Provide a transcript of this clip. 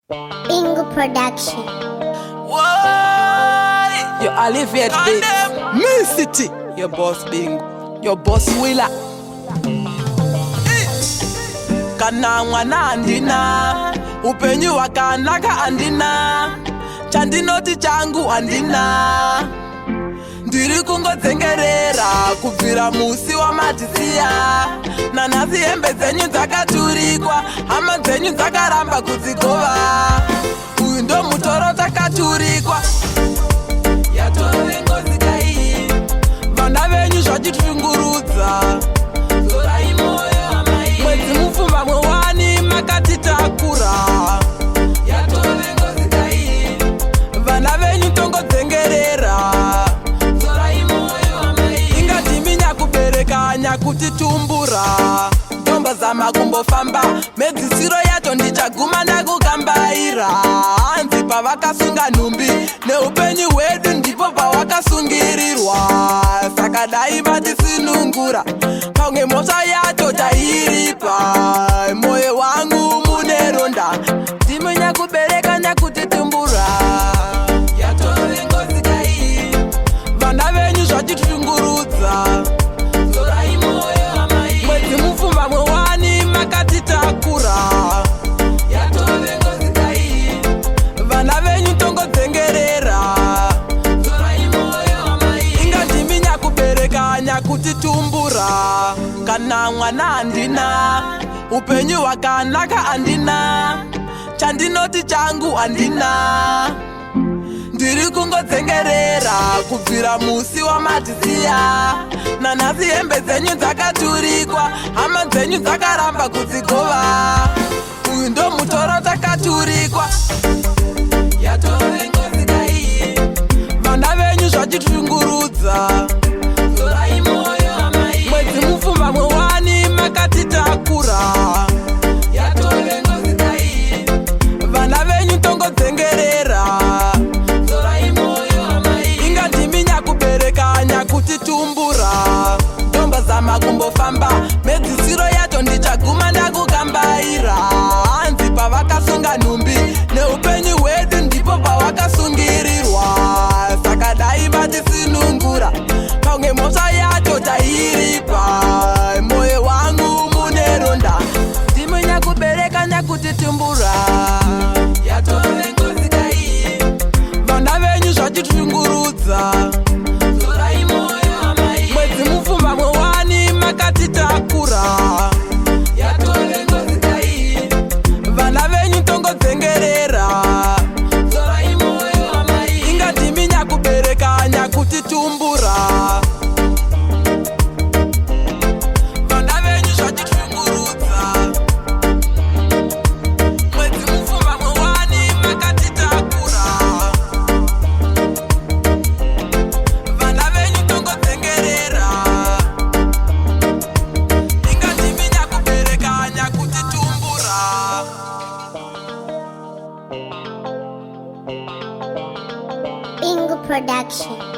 Bingo Production. What? Your Alleviate Beats. Me City. Your boss Bingo. Your boss Willa. Kana mwana handina, upenyu hwakanaka handina, chandinoti changu handina. Ndiri kungodzengerera kubvira musi wamatisiya. Nanhasi hembe dzenyu dzakaturikwa, hama dzenyu dzakaramba kudzigova. Uyu ndo mutoro takaturikwa, yatove ngozi kai. Vana venyu zvachitungurudza, zorai moyo amai. Mwedzi mupfumbamwe wani makatitakura, yatove ngozi kai. Vana venyu tongodzengerera, zorai moyo amai. Ingadimi nyakubereka nyakutitumbura, ndombozama kumbofamba, mhedzisiro yacho ndichaguma ndakukambaira. Hanzi pavakasunga nhumbi neupenyu hwedu ndipo pawakasungirirwa, saka dai vatisunungura, pamwe mhosva yacho tairipa. Moyo wangu mune ronda, ndimi nyakubereka nyakutitumbura, yatove ngozi kai. Vana venyu zvachitungurudza, zorai moyo amai. Mwedzi mupfumbamwe wani makatitakura, yatove ngozi kai. Vana venyu tongodzengerera, zorai moyo amai. Ingadimi nyakubereka nyakutitumbura, kana mwana handina, upenyu hwakanaka handina, chandinoti changu handina. Ndiri kungodzengerera kubvira musi wamatisiya. Nanhasi hembe dzenyu dzakaturikwa, hama dzenyu dzakaramba kudzigova. Uyu ndo mutoro takaturikwa, yatove ngozi kai. Vana venyu zvachitungurudza, zorai moyo amai. Mwedzi mupfumbamwe wani makatitakura, yatove ngozi kai. Vana venyu tongodzengerera, zorai moyo amai. Ingadimi nyakubereka nyakutitumbura, ndombozama kumbofamba, mhedzisiro yacho ndichaguma ndakukambaira. Hanzi pavakasunga nhumbi neupenyu hwedu ndipo pawakasungirirwa, saka dai vatisunungura, pamwe mhosva yacho tairipa. Moyo wangu mune ronda, ndimi nyakubereka nyakutitumbura, yatove ngozi kai. Vana venyu zvachitungurudza, zorai moyo amai. Mwedzi mupfumbamwe wani makatitakura, yatove ngozi kai. Vana venyu tongodzengerera, zorai moyo amai. Ingadimi nyakubereka nyakutitumbura, vana venyu zvachitungurudza. Mwedzi mupfumbamwe wani makatitakura, vana venyu tongodzengerera. Ingadimi nyakubereka nyakutitumbura. Bingo Production.